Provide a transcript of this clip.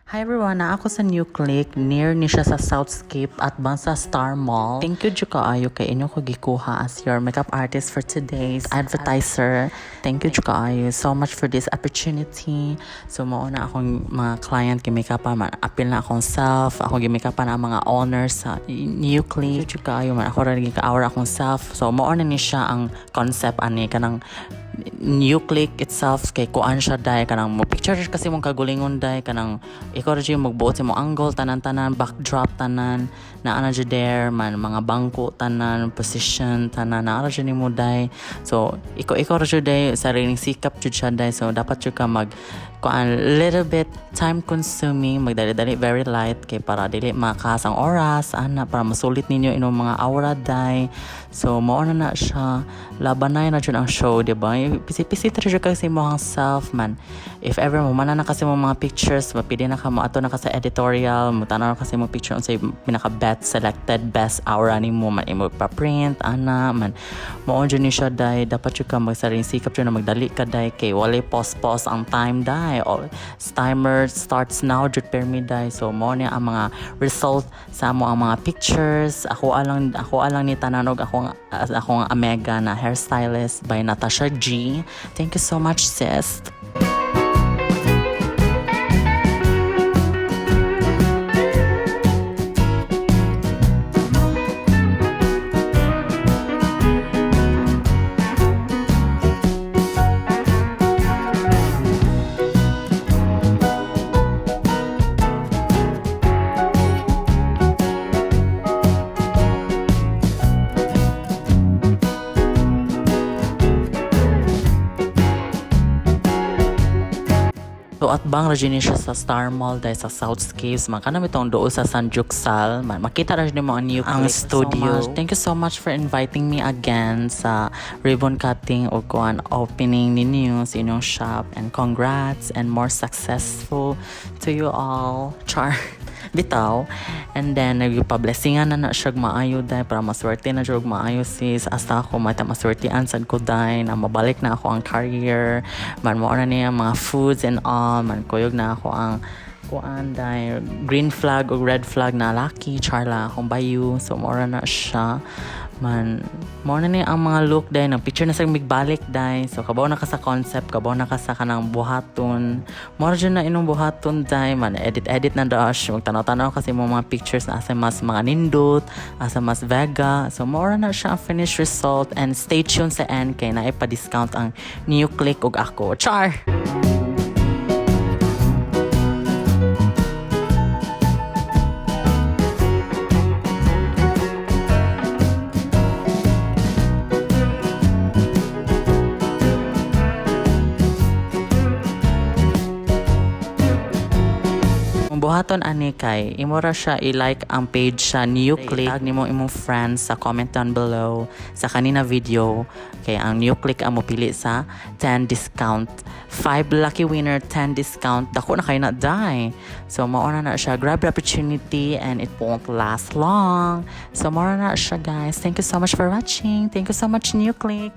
Hi everyone, naa ko sa New Click, near ni siya sa Southscape atbang sa Star Mall. Thank you jud kaayo kay inyo ko gikuha as your makeup artist for today's advertiser. Thank you jud kaayo so much for this opportunity. So mao na akong mga client gi-makeupan man, apil na akong self, ako gi-makeupan ang mga owners sa New Click. Thank you jud kaayo man ako ra gi-ka-aura akong self. So mao na ni siya ang concept ani kanang New Click itself kay kuan siya dai, kanang mo picture kasi mong kagulingon dai, kanang ikaw ra jud magbuot sa imong angle, tanan-tanan, backdrop tanan naa na jud there man, mga bangko tanan, position tanan naa ra jud nimo dai. So ikaw ra jud dai, sariling sikap jud siya dai. So dapat jud ka mag kuan, little bit time consuming, magdali-dali, very light kay para dili makas ang oras ana, para masulit ninyo inyong mga aura dai. So mao na na siya, labanay na jud ang show, di ba? Pisi-pisi ra jud kasi mo ang self man. If ever mo mana na kasi mo mga pictures, mapili na ka mo ato na ka sa editorial, mo tanaw na kasi mo picture unsay pinaka best selected, best aura nimo man, imo pa-print ana man. Mao jud ni siya dai, dapat jud ka magsariling sikap jud na magdali ka dai kay walay pause-pause ang time dai. O, timer starts now jud permi dai. So mao ni ang mga result sa amo ang mga pictures. Ako alang ni tananog akong Omega na hairstylist by Natasha G. Thank you so much, sis. So atbang ra jud ni siya sa Star Mall dahil sa Southscapes man, kanang itong dool sa Sanjuksal man, makita ra jud nimo ang New ang studio. Thank you so much for inviting me again sa ribbon cutting o kuan opening ninyo sa inyong shop, and congrats and more successful to you all. Char. Bitaw. And then, nagpa-blessingan na na siya maayo dahil para maswerte na siya maayo, sis. Hasta ako mata maswertean sad ko dahil na mabalik na ako ang career. Man mo na niya mga foods and all. Man kuyog na ako ang kuan dahil green flag o red flag na lucky charla akong bayu. So mora na siya man, mo na ni ang mga look dahil ng picture na sa migbalik dahil. So kabaw na ka sa concept, kabaw na ka sa kanang buhaton, mo ra na inong buhaton dahil man. Edit edit na dash, magtanaw-tanaw kasi mo mga pictures na asa mas mga nindot, asa mas vega. So mo na siya ang finished result, and stay tuned sa end kay na ipa-discount ang New Click ug ako. Char. Ang buhaton ani kay imo ra siya i-like ang page sa New Click, tag nimo imong friends sa comment down below sa kanina video kay ang New Click ang mopili sa 10 discount, 5 lucky winner, 10 discount. Dako na kayo na die. So mao na na siya, grab the opportunity and it won't last long. So mao na na siya, guys. Thank you so much for watching. Thank you so much, New Click.